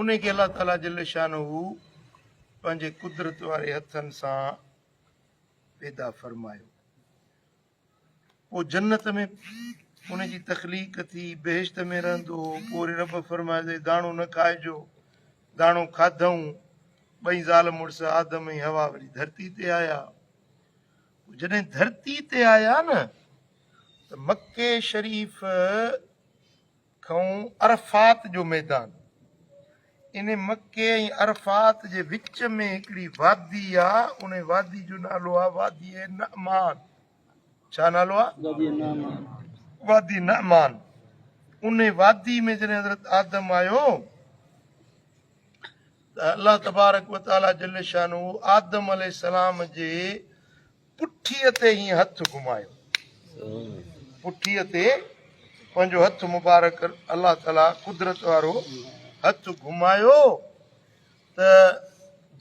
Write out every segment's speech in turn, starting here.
ان کي الله تعاليٰ جل شانه پنهنجي قدرت واري هٿن سان پيدا فرمايو. پوء جنت ۾ ان جي تخليق ٿي، بهشت ۾ رهندو هو، پوء وري رب فرمايو ته هي داڻو نه کائجو، داڻو کاڌئون، ٻئي زال مڙس آدم ۽ حوا وري ڌرتي تي آيا. پوء جڏهن ڌرتي تي آيا نه ته مڪي شريف کئون عرفات جو ميدان، ان مڪي ۽ عرفات جي وچ ۾ هڪڙي وادي آ، ان وادي جو نالو آ وادي نعمان. ڇا نالو آ؟ وادي نعمان. ان وادي ۾ جڏهن حضرت آدم آيو ته الله تبارڪ و تعالي جل شانه آدم عليه السلام جي پٺيء تي هيئن هٿ گهمايو. پٺيء تي پنهنجو هٿ مبارڪ الله تعاليٰ قدرت وارو هٿ گهمايو ته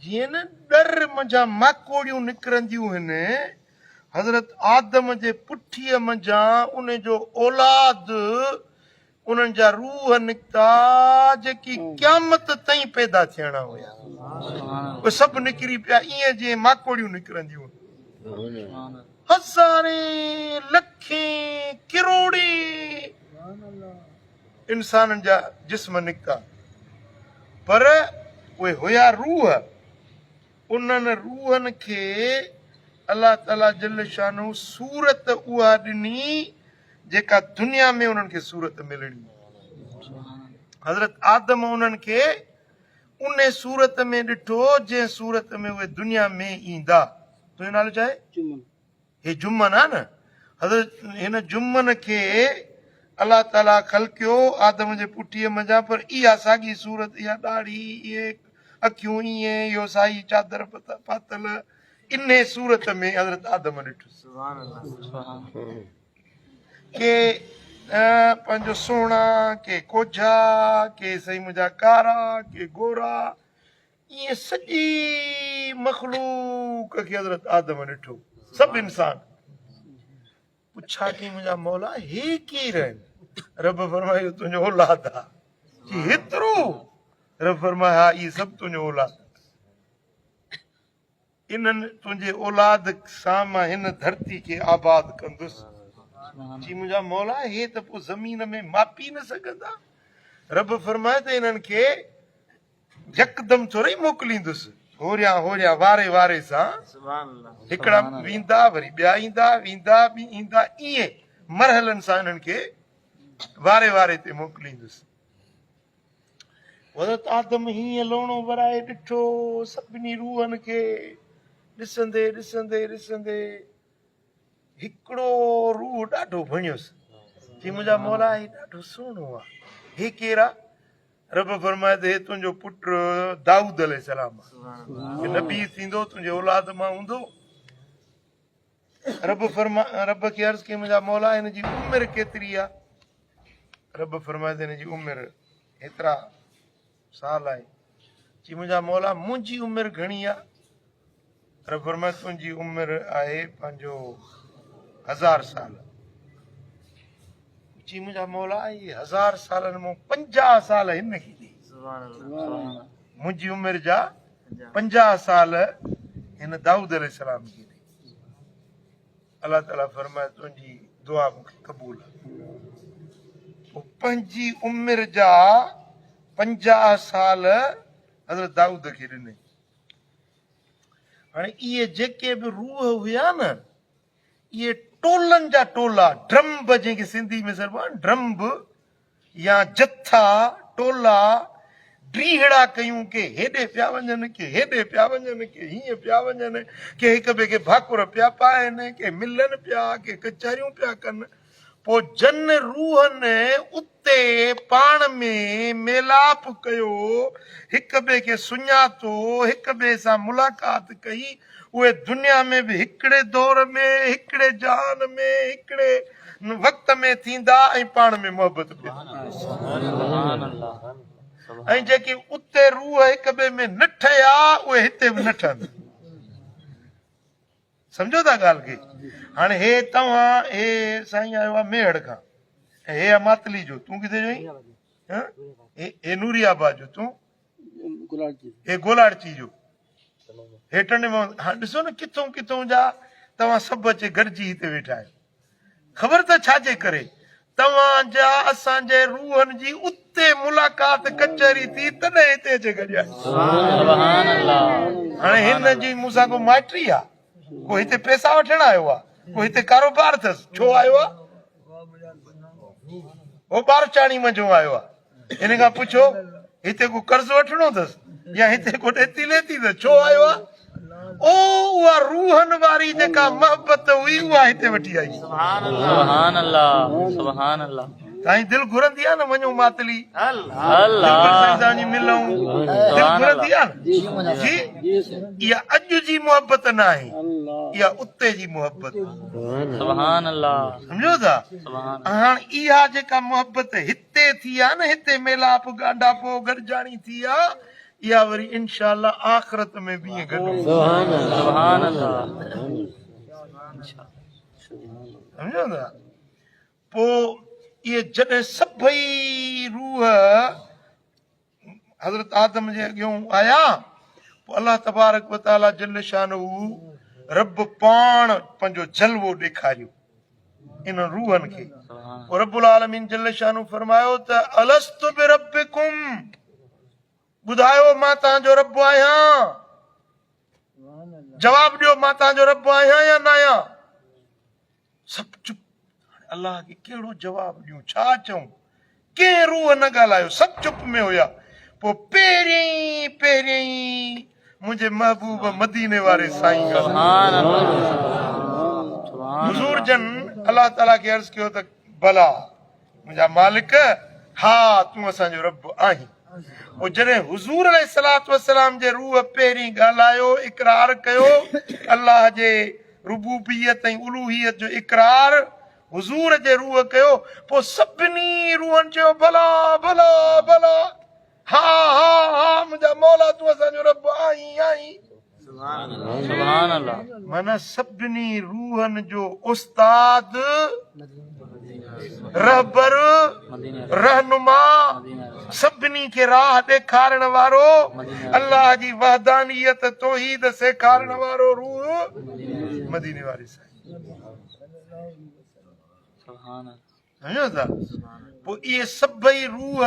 جيئن نه ڏر منجهان ماڪوڙيون نڪرنديون هن، حضرت آدم جي پٺيء منجهان ان جو اولاد انهن جا روح نڪتا جيڪي قيامت تائين پيدا ٿيڻا هيا اهي سڀ نڪري پيا ائين جيئن ماڪوڙيون نڪرنديون هزارين لکين ڪروڙين انسانن جا جسم نڪتا پر اهي هيا روح انهن روحن کي الله تعالي جل شانه صورت اها ڏني جيڪا دنيا ۾ انهن کي صورت ملڻي هئي. حضرت آدم انهن کي انهي صورت ۾ ڏٺو جنهن صورت ۾ اهي دنيا ۾ ايندا. تنهنجو نالو ڇا آهي؟ جمن. هي جمن آهي نه؟ حضرت هن جمن کي الله تعالي خلقيو آدم جي پٺيء منجهان پر اها ساڳي صورت، اها ڏاڙهي، اهي اکيون ائين، اهو سائي چادر پاتل، انهي صورت ۾ حضرت آدم ڏٺس. ڪي پنهنجو سهڻا، ڪي ڪوجها، ڪي سائين منهنجا ڪارا، ڪي گورا، ائين سڄي مخلوق کي حضرت آدم ڏٺو، سڀ انسان. پڇا ڪئي منهنجا مولا هي ڪير آهن؟ رب فرمايو تنهنجو اولاد آ. چي هيترو؟ رب فرمايو ها اهي سڀ تنهنجو اولاد. انهن تنهنجي اولاد سان مان هن ڌرتي کي آباد ڪندس. چي منهنجا مولا هي ته پوء زمين ۾ ماپي نه سگهندا. رب فرمايو ته انهن کي يڪدم ٿورئي موڪليندس، هوريان هوريان واري واري سان هڪڙا ويندا وري ٻيا ايندا، ويندا ٻي ايندا، ائين مرحلن سان انهن کي واري واري تي موڪليندس. حضرت آدم هيئن لوڻو ورائي ڏٺو، سڀني روحن کي ڏسندي ڏسندي ڏسندي هڪڙو روح ڏاڍو ڀڻيس. چي منهنجا مولا هي ڏاڍو سهڻو آ، هي ڪير آ؟ رب فرمايو ته هي تنهنجو پٽ دائود عليه السلام آ، هي نبي ٿيندو، تنهنجي اولاد مان هوندو. رب فرما رب کي عرض ڪيم منهنجا مولا هن جي عمر ڪيتري آ؟ رب فرمايو ته هن جي عمر هيترا سال آهي. چي منهنجا مولا منهنجي عمر گهڻي آ؟ رب فرمايو تنهنجي عمر آهي پنهنجو هزار سال. چي منهنجا مولا هي هزار سالن مون 50 سال هن کي ڏي. منهنجي عمر جا 50 سال هن دائود عليه السلام کي ڏي. الله تعالي فرمايو تنهنجي دعا مون کي قبول آهي. پوء پنهنجي عمر جا 50 سال حضرت دائود کي ڏني. هاڻي اهي جيڪي به روح هيا نه اهي ٽولن جا ٽولا، ڊرمب جنهن کي سنڌي ۾ سڏبو آهي ڊرمب يا جٿا، ٽولا، ڊيهڙا ڪيون ڪي هيڏي پيا وڃن، ڪي هيڏي پيا وڃن، ڪي هيئن پيا وڃن، ڪي هڪ ٻئي کي ڀاڪر پيا پائن، ڪي ملن پيا، ڪي ڪچهريون پيا ڪن. پوء جن روحن اتي پاڻ ۾ ميلاپ ڪيو، هڪ ٻئي کي سڃاتو، هڪ ٻئي سان ملاقات ڪئي، اهي دنيا ۾ به هڪڙي دور ۾، هڪڙي جهان ۾، هڪڙي وقت ۾ ٿيندا ۽ پاڻ ۾ محبت پيدا ٿيندي. ۽ جيڪي اتي روح هڪ ٻئي ۾ نه ٺهيا، اهي هتي به نه ٺهندا. سمجهو ٿا ڳالهه کي؟ هاڻي هي توهان هي سائين آيو آهي ميهڙ کان ۽ هي آهي ماتلي جو، تون ڪٿي جو آهين؟ هي نوري آباد جو، تون؟ هي گولاڙچي جو. هي ٽنڊي محمد هاڻ ڏسو نه ڪٿون ڪٿون جا توهان سڀ اچي گڏجي هتي ويٺا آهيو. خبر ته ڇا جي ڪري توهان جا اسان جي روحن جي اتي ملاقات ڪچهري ٿي تڏهن هتي اچي گڏيا آهيو. سبحان الله. هاڻي هن جي مون سان ڪو مائٽي آ؟ ڪو هتي پئسا وٺڻ آيو آ؟ ڪو هتي ڪاروبار اٿس؟ ڇو آيو آ؟ هو ٻارچاڻي منجهون آيو آ. ان کان پڇو هتي ڪو قرض وٺڻو اٿس يا هتي ڪو ڏيتي ليتي اٿس ڇو آيو آ؟ او اها روحن واري جيڪا محبت هئي اها هتي وٺي آئي. سبحان الله سبحان الله. سائين دل گهرندي آ نه وڃون ماتلي الله دلبر سائين سان وڃي ملون دل گهرندي آ نه جي اها اڄ جي محبت ناهي اها اتي جي محبت. سبحان الله. سمجهو ٿا هاڻ اها جيڪا محبت هتي ٿي آ نه هتي ميلاپ ڳانڍاپو گڏجاڻي ٿي آ اها وري انشاء الله آخرت ۾ به ائين گڏ هوندي. سبحان الله. سمجهو ٿا پوء اهي جڏهن سڀئي روح حضرت آدم جي اڳيون آيا پوء الله تبارڪ و تعالي جل شانه رب پاڻ پنهنجو جلوو ڏيکاريو انهن روحن کي پوء رب العالمين جل شانه فرمايو ته الست بربڪم ٻڌايو مان توهان جو رب آهيان جواب ڏيو مان توهان جو رب آهيان يا نه آهيان سڀ چپ. هاڻي الله کي ڪهڙو جواب ڏيون، ڇا چئون؟ ڪنهن روح نه ڳالهايو، سڀ چپ ۾ هيا. پوء پهريائين پهريائين منهنجي محبوب مديني واري سائين ڳالهايو. حضور جن الله تعاليٰ کي عرض ڪيو ته بلا منهنجا مالڪ، ها تون اسان جو رب آهين. پوء جڏهن حضور عليه الصلوة والسلام جي روح پهرين ڳالهايو، اقرار ڪيو، الله جي ربوبيت ۽ الوهيت جو اقرار حضور جي روح ڪيو، پوء سڀني روحن چيو، بلا، بلا، بلا، ها، ها، ها، منهنجا مولا تون اسان جو رب آهين، آهين. سبحان الله. معنيٰ سڀني روحن جو استاد، رهبر، رهنما، سڀني کي راهه ڏيکارڻ وارو، الله جي وحدانيت، توحيد سيکارڻ وارو روح مديني واري سائين. سبحان الله. سمجهو ٿا؟ پوء اهي سڀئي روح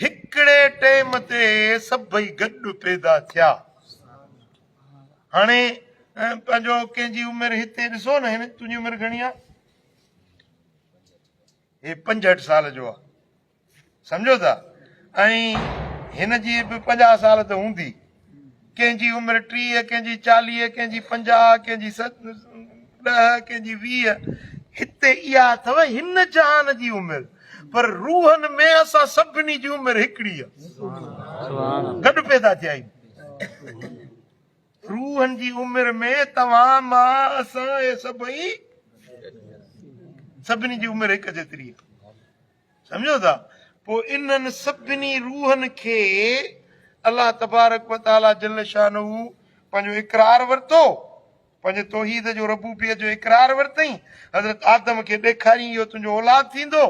هڪڙي ٽيم تي سڀئي گڏ پيدا ٿيا. هاڻي پنهنجو ڪنهن جي عمر هتي ڏسو نه هن تنهنجي عمر گهڻي آ؟ هي 65 سال جو آ. سمجهو ٿا؟ ۽ هن جي به 50 سال ته هوندي. ڪنهن جي عمر 30، ڪنهن جي 40، ڪنهن جي 50، ڪنهن جي 10، ڪنهن جي 20. هتي اها اٿو هن جهان جي عمر، پر روحن ۾ اسان سڀني جي عمر هڪڙي آ. گڏ پيدا ٿيا آهيون. روحن جي عمر ۾ توهان، مان، اسان اهي سڀئي سڀني جي عمر هڪ جيتري آ. سمجهو ٿا؟ پوء انهن سڀني روحن کي الله تبارڪ و تعاليٰ جل شانه پنهنجو اقرار ورتو، پنهنجي توحيد جو ربوبيت جو اقرار ورتائين، حضرت آدم کي ڏيکاريائين اهو تنهنجو اولاد ٿيندو،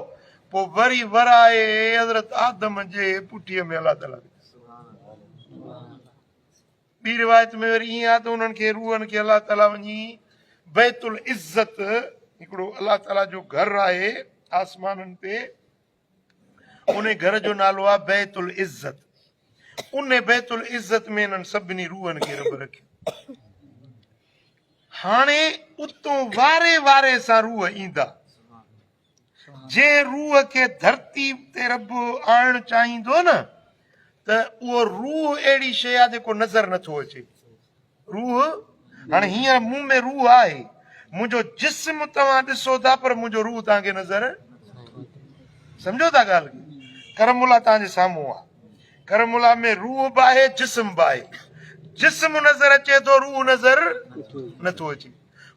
پوء وري ورائي حضرت آدم جي پٺيء ۾ الله تعاليٰ وڌس. ٻي روايت ۾ وري ائين آهي ته انهن کي روحن کي الله تعاليٰ وڃي بيت العزت هڪڙو الله تعاليٰ جو گهر آهي آسمانن تي ان گهر جو نالو آهي بيت العزت ان بيت العزت ۾ انهن سڀني روحن کي رب رکيو. هاڻي اتو واري واري سان روح ايندا. جنهن روح کي ڌرتي تي رب آڻڻ چاهيندو نه ته اهو روح اهڙي شيء آهي جيڪو نظر نٿو اچي. روح هاڻي هينئر مون ۾ روح آهي، منهنجو جسم توهان ڏسو ٿا پر منهنجو روح توهان کي نظر سمجهو ٿا ڳالهه کي؟ ڪرم الله توهان جي سامهون آهي. ڪرم الله ۾ روح به آهي جسم به آهي. جسم نظر اچي ٿو روح نظر نٿو اچي.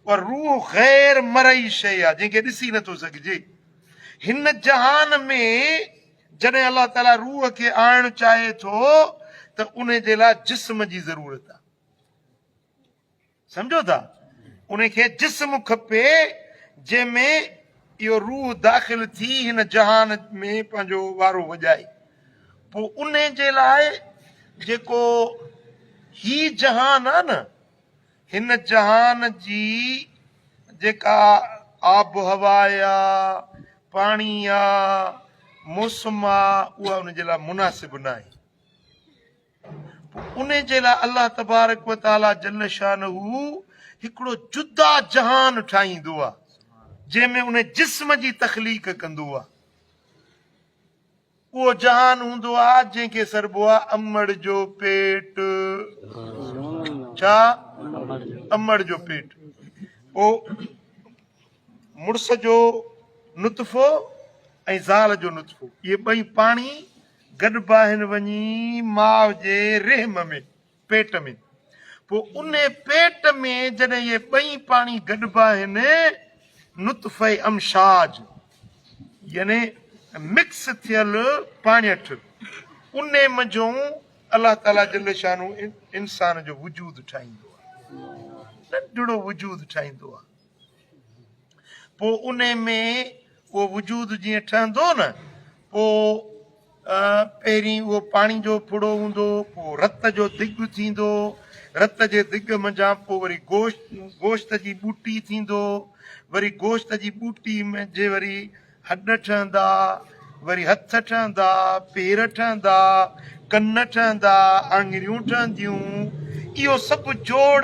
پر روح غير مرئي شيء آهي جنهن کي ڏسي نٿو سگهجي. هن جهان ۾ جڏهن الله تعاليٰ روح کي آڻڻ چاهي ٿو ته ان جي لاء جسم جي ضرورت آهي. سمجهو ٿا؟ ان کي جسم کپي جنهن ۾ اهو روح داخل ٿي هن جهان ۾ پنهنجو وارو وڄائي. پوء ان جي لاء جيڪو هي جهان آ نه، هن جهان جي جيڪا آب هوا آ، پاڻي آ، موسم آ، اها ان جي لاء مناسب ناهي. پوء ان جي لاء الله تبارڪ و تعاليٰ جل شانه هڪڙو جدا جهان ٺاهيندو آ، جنهن ۾ ان جسم جي تخليق ڪندو آ. اهو جهان هوندو آ جنهن کي سڏبو آ امڙ جو پيٽ. ڇا؟ امڙ جو پيٽ. پوء مڙس جو نطفو ۽ زال جو نطفو اهي ٻئي پاڻي گڏبا آهن وڃي ماء جي رحم ۾، پيٽ ۾. پوء انهي پيٽ ۾ جڏهن اهي ٻئي پاڻي گڏبا آهن نطفه امشاج يعني مڪس ٿيل پاڻيٺ انهي منجهون الله تعالي جل شانه انسان جو وجود ٺاهيندو آهي. ننڍڙو وجود ٺاهيندو آهي. پوء انهي ۾ اهو وجود جيئن ٺهندو نه پوء پهرين اهو پاڻي جو ڦڙو هوندو، پوء رت جو دڳ ٿيندو، رت جي دڳ منجهان پوء وري گوشت گوشت جي ٻوٽي ٿيندو، وري گوشت جي ٻوٽي منجهه وري هڏ ٺهندا، وري هٿ ٺهندا، پير ٺهندا، ڪن ٺهندا، آڱريون ٺهنديون، اهو سڀ جوڙ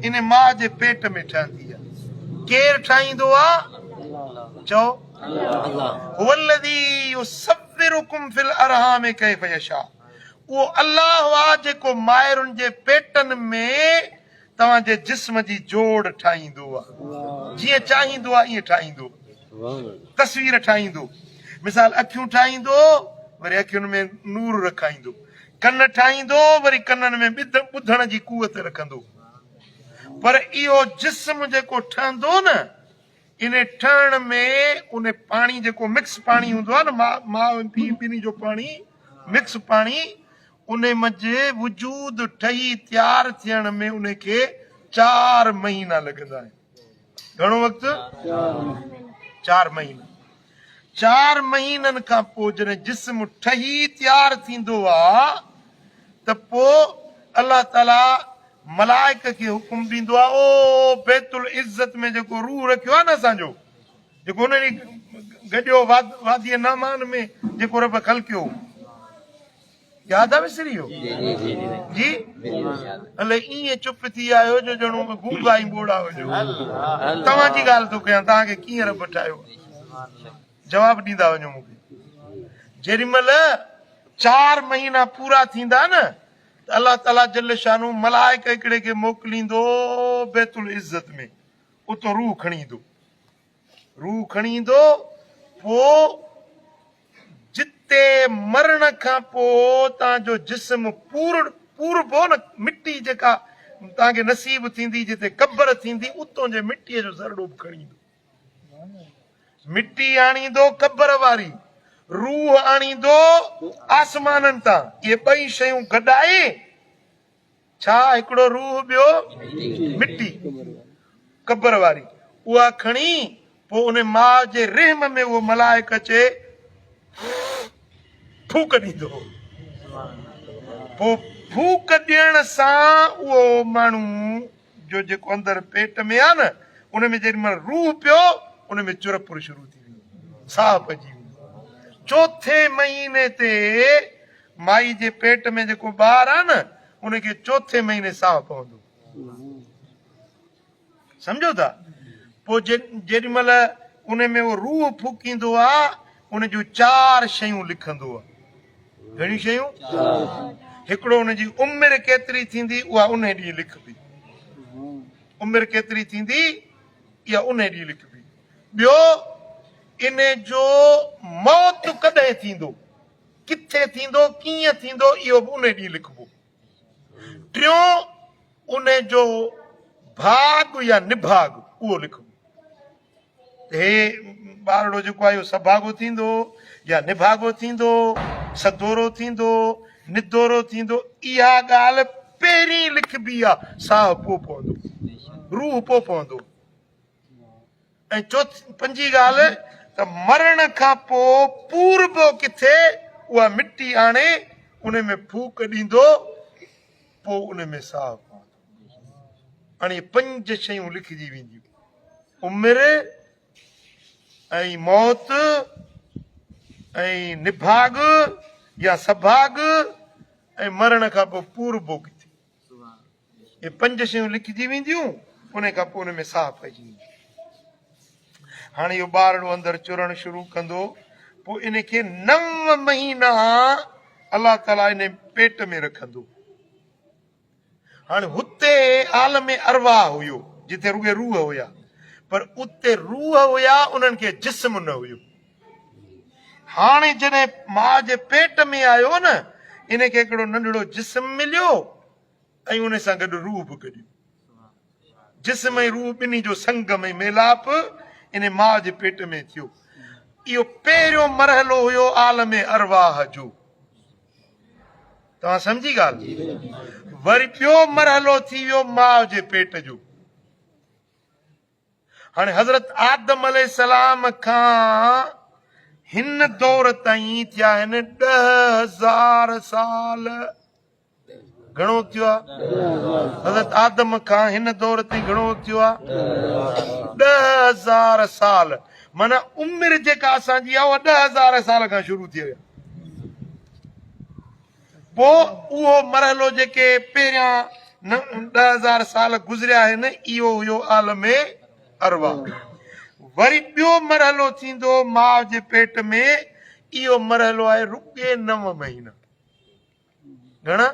ان ماء جي پيٽ ۾ ٺهندي آهي. ڪير ٺاهيندو آ؟ چئو. هو الذي يصورڪم في الارحام ڪيف يشاء اهو الله آ جيڪو مائرن جي پيٽن ۾ توهان جي جسم جي جوڙ ٺاهيندو آ، جيئن چاهيندو آ ائين ٺاهيندو، تصوير ٺاهيندو، مثال اکيون ٺاهيندو وري اکين ۾ نور رکائيندو، ڪن ٺاهيندو وري ڪنن ۾ ٻڌڻ جي قوت رکندو، پر اهو جسم جيڪو ٺهندو نه ان ٺهڻ ۾ ان پاڻي جيڪو مڪس پاڻي هوندو آهي نه ماء ۽ پيء ٻنهي جو پاڻي مڪس پاڻي ان منجهه وجود ٺهي تيار ٿيڻ ۾ ان کي 4 مهينا لڳندا آهن. گهڻو وقت؟ 4 مهينا. 4 مهينن کان پوء جڏهن جسم ٺهي تيار ٿيندو آ ته پوء الله تعالي ملائڪ کي حڪم ڏيندو آ او بيت العزت ۾ جيڪو روح رکيو آ نه اسان جو جيڪو ان ڏينهن گڏيو وادي نعمان ۾ جيڪو رب خلقيو ياد آ وسري ويو جي الائي ائين چپ ٿي ويا آهيو جو ڄڻو گونگا ۽ ٻوڙا هجو. توهان جي ڳالهه ٿو ڪيان توهان کي ڪيئن رب ٺاهيو جواب ڏيندا وڃو مون کي. جيڏي مهل 4 مهينا پورا ٿيندا نه ته الله تعالي جل شانه ملائڪ هڪڙي کي موڪليندو بيت العزت ۾ اتو روح کڻي ايندو. روح کڻي ايندو پوء جتي مرڻ کان پوء توهان جو جسم پوربو نه مٽي جيڪا توهان کي نصيب ٿيندي جتي قبر ٿيندي اتون جي مٽيء جو ذرڙو به کڻي ايندو. مٽي آڻيندو قبر واري، روح آڻيندو آسمانن تان. اهي ٻئي شيون گڏائي ڇا هڪڙو روح ٻيو مٽي قبر واري اها کڻي پوء ان ماء جي رحم ۾ اهو ملائڪ اچي ڦوڪ ڏيندو هو پوء ڦوڪ ڏيڻ سان اهو ماڻهو جو جيڪو اندر پيٽ ۾ آ نه ان ۾ جيڏي مهل روح پيو ان ۾ چرپر شروع ٿي ويندي ساهه پئجي ويندو چوٿين مهيني تي مائي جي پيٽ ۾ جيڪو ٻار آ نه ان کي چوٿين مهيني ساهه پوندو. سمجهو ٿا؟ پوء جيڏي مهل ان ۾ اهو روح ڦوڪيندو آ ان جون 4 شيون لکندو آ. گهڻيون شيون؟ هڪڙو ان جي عمر ڪيتري ٿيندي اها انهي ڏينهن لکبي. عمر ڪيتري ٿيندي اها انهي ڏينهن لکبي. ٻيو ان جو موت ڪڏهن ٿيندو. ڪٿي ٿيندو، ڪيئن ٿيندو اهو به انهي ڏينهن لکبو. ٽيون انهي جو ڀاڳ يا نڀاڳ اهو لکبو ته هي ٻارڙو جيڪو آهي اهو سڀاڳو ٿيندو يا نڀاڳو ٿيندو، سدورو ٿيندو، ندورو ٿيندو، اها ڳالهه پهرين لکبي آ، ساهه پوء پوندو، روح پوء پوندو. ۽ چوٿين پنجين ڳالهه ته مرڻ کان پوء پوربو ڪٿي، اها مٽي آڻي ان ۾ ڦوڪ ڏيندو، پوء ان ۾ ساهه پوندو. هاڻي اهي پنج شيون لکجي وينديون، عمر ۽ موت ۽ نڀاڳ يا سڀاڳ ۽ مرڻ کان پوء پوربو ڪٿي. اهي پنج شيون لکجي وينديون، ان کان پوء ان ۾ ساهه پئجي ويندو. هاڻي اهو ٻارڙو اندر چرڻ شروع ڪندو، پوء ان کي نو مهينا الله تعاليٰ ان پيٽ ۾ رکندو. هاڻي هتي عالم ارواح هيو، جتي رڳي روح هيا، پر اتي روح هيا انهن کي جسم نه هيو. هاڻي جڏهن ماء جي پيٽ ۾ آيو نه، ان کي هڪڙو ننڍڙو جسم مليو ۽ ان سان گڏ روح به گڏيو. جسم ۽ روح ٻنهي جو سنگم ۽ ميلاپ ان ماء جي پيٽ ۾ ٿيو. اهو پهريون مرحلو هيو عالم ارواح جو. توهان سمجهي ڳالهه؟ وري ٻيو مرحلو ٿي ويو ماء جي پيٽ جو. هاڻي حضرت آدم عليه السلام کان هن دور تائين ٿيا آهن 10,000 سال. گهڻو ٿيو آهي؟ حضرت آدم کان هن دور تائين گهڻو ٿيو آهي؟ 10,000 سال. معنيٰ عمر جيڪا اسان جي آهي اها 10,000 سال کان شروع ٿي وئي. پوء اهو مرحلو جيڪي پهريان 10,000 سال گذريا آهن اهو هيو عالم ارواح. وري ٻيو مرحلو ٿيندو ماء جي پيٽ ۾ اهو مرحلو آهي رڳي نو مهينا. گهڻا؟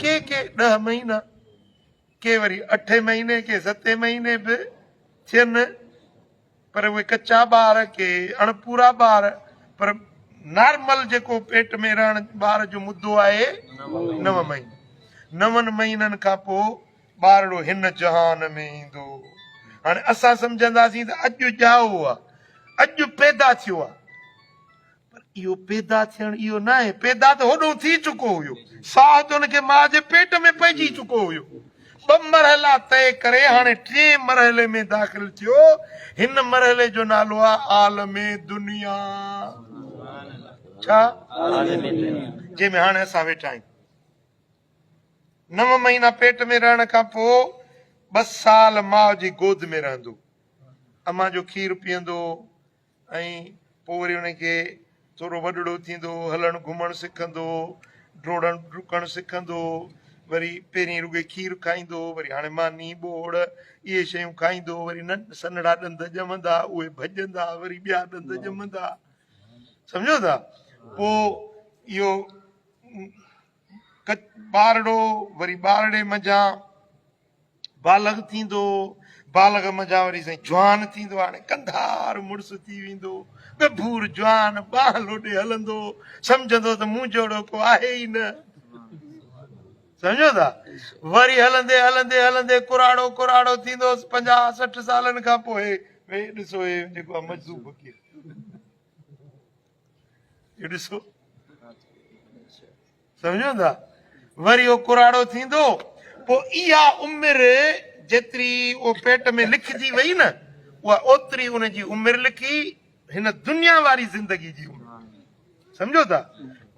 ڪي ڪي 10 مهينا، ڪي وري اٺين مهيني، ڪي ستين مهيني به ٿين، پر اهي ڪچا ٻار، ڪي اڻپورا ٻار، پر نارمل جيڪو پيٽ ۾ رهڻ ٻار جو مدو آهي 9 مهينا. نون مهينن کان پوء ٻارڙو هن جهان ۾ ايندو. هاڻي اسان سمجهنداسين ته اڄ ڄائو آ، اڄ پيدا ٿيو آ، پر اهو پيدا ٿيڻ اهو ناهي، پيدا ته هوڏهون ٿي چڪو هيو، ساهه ته هن کي ماء جي پيٽ ۾ پئجي چڪو هيو. ٻه مرحلا طئي ڪري هاڻي ٽئين مرحلي ۾ داخل ٿيو. هن مرحلي جو نالو آهي عالم دنيا. ڇا؟ جنهن ۾ هاڻي اسان ويٺا آهيون. نو مهينا پيٽ ۾ رهڻ کان پوء ٻه سال ماء جي گود ۾ رهندو. امان جو کير پيئندو ۽ پوء وري ان کي ٿورو وڏڙو ٿيندو، هلڻ گهمڻ سکندو، ڊوڙڻ ڊڪڻ سکندو، وري پهرين رڳي کير کائيندو، وري هاڻي ماني، ٻوڙ اهي شيون کائيندو، وري سنهڙا ڏند ڄمندا، اهي ڀڄندا، وري ٻيا ڏند ڄمندا. سمجهو ٿا؟ پوء اهو ٻارڙو وري ٻارڙي منجهان بالغ ٿيندو، بالغ منجهان وري سائين جوان ٿيندو، هاڻي ڪنڌار مڙس ٿي ويندو، ڳڀور جوان ٻانهن لوڏي هلندو، سمجهندو ته مون جهڙو ڪو آهي ئي نه. سمجهو ٿا؟ وري هلندي هلندي هلندي ڪراڙو ڪراڙو ٿيندو، 50 60 سالن کان پوء هي ڏسو هي جيڪو آهي مجذوب فقير، هي ڏسو. سمجهو ٿا؟ وري اهو ڪراڙو ٿيندو، پوء اها عمر جيتري اهو پيٽ ۾ لکجي وئي نه، اها اوتري ان جي عمر لکي هن دنيا واري زندگي جي عمر. سمجهو ٿا؟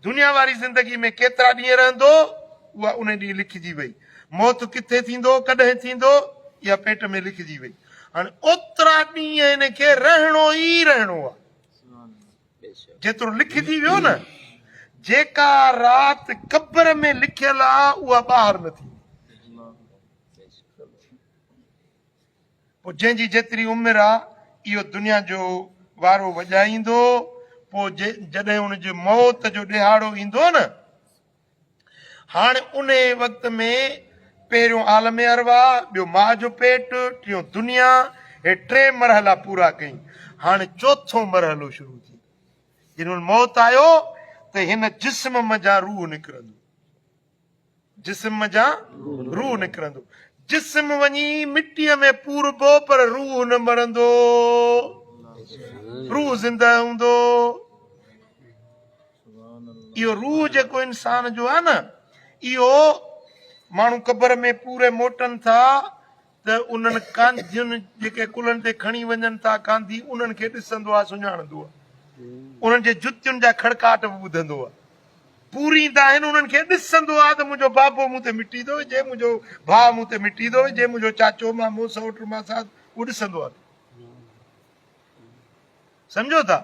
دنيا واري زندگي ۾ ڪيترا ڏينهن رهندو، اها ان ڏينهن لکجي وئي. موت ڪٿي ٿيندو، ڪڏهن ٿيندو، اها پيٽ ۾ لکجي وئي. هاڻي اوترا ڏينهن هن کي رهڻو ئي رهڻو آهي. جيترو لکجي ويو نه، جيڪا رات قبر ۾ لکيل آ اها ٻاهر نه ٿيندي. پوء جنهن جي جيتري عمر آ اهو دنيا جو وارو وڄائيندو، پوء جڏهن ان جي موت جو ڏهاڙو ايندو نه، هاڻ انهيء وقت ۾ پهريون عالم ارواح، ٻيو ماء جو پيٽ، ٽيون دنيا، هي ٽي مرحلا پورا ڪيائين. هاڻ چوٿون مرحلو شروع ٿيندو. جڏهن هن موت آيو ته هن جسم منجهان روح نڪرندو. جسم منجهان روح نڪرندو. جسم وڃي مٽيء ۾ پوربو پر روح نه مرندو. روح زنده هوندو. اهو روح جيڪو انسان جو آهي نه، اهو ماڻهو قبر ۾ پوري موٽن ٿا ته انهن ڪانڌين جيڪي ڪلهن تي کڻي وڃن ٿا ڪانڌي، انهن کي ڏسندو آهي، سڃاڻندو آهي. انهن جي جتين جا کڙڪاٽ به ٻڌندو آهي. پوريندا آهن، انهن کي ڏسندو آهي ته منهنجو بابو مون تي مٽي ٿو وجهي، منهنجو ڀاء مون تي مٽي ٿو وجهي، منهنجو چاچو، مامو، سئوٽ، ماسات، اهو ڏسندو آهي. سمجهو ٿا؟